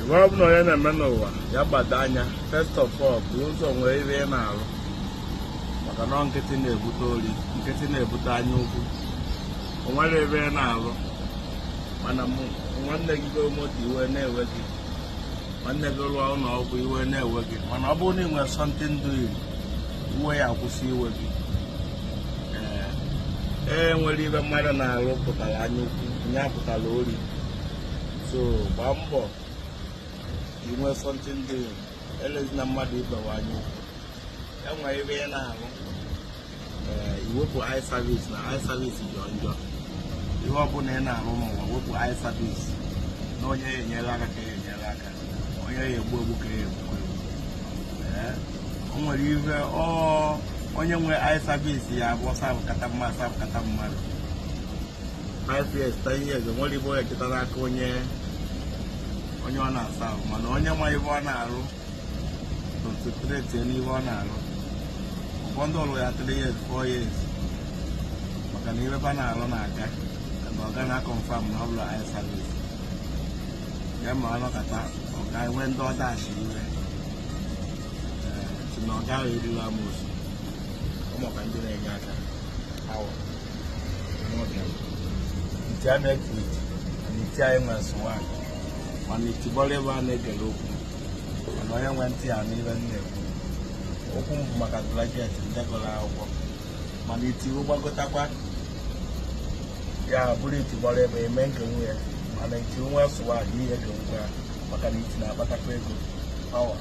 Ife ọbụla onye na-eme n'ụwa, ya gbado anya. First of all, bụ ụzọ nwee ife ị na-arụ, maka na nkịtị na-ebute ori, nkịtị na-ebute anya ukwu. O nwere ebe ị na-arụ, mana nwanne gị go moto, iwe na-ewe gị. Nwanne gị rụọ ụlọ ọgwụ, iwe na-ewe gị. Mana ọ bụrụ na ị nwere something doing, iwe ya akwụsị iwe gị. Ee, nwere ibe mmadụ na-arụ pụtara anya ukwu, ya pụtara ori. So gbaa mbọ inwe something doing. Elezina mmadụ ibewe anya ukwu. Ya nwere ebe ị na-arụ. Ee, iwepụ eye service na eye service jọ njọ. Ihe ọbụla ị na-arụ n'ụwa, wepụ eye service na onye ya enyere aka ka ya enyere aka, onye ya egbu egbu ka ya egbukwa egbu. Ee, o nwere ife ọ onye nwe eye service ya abụọ sapụkata mmadụ, sapụkata mmadụ 5 years, 10 years, nwere ibe onye cheta n'aka onye ọ na-asa ahụ. Mana onye nwa ibe ọ na-arụ, concentrate n'ihe ọ na-arụ. Ụfọdụ ọrụ ya 3 years, 4 years, maka na ibe ba na-arụ na-aga na ọga na confirm na ọ bụrụ eye service ya. Ma ọnọkọta ọga enwe ndị ọdachi iwe si na ọga ahụ erila amosu. Ụmụaka ndị na-enye aka awa iti a na-eku iti na iti anyị nwere swag, mana iti gbọrọ ebe a na-egere okwu. Mana onye nwe ntị ya n'ibe m na-ekwu, okwu m bụ maka graduate, ndị gụrụ akwụkwọ. Mana itiwu gbagotakwa ya bụrụ iti gbọrọ ebe eme nke nwunye. Mana iti nwe swag ihe ga-enwekwa ya, maka na iti na-akpatakwa ego. Power.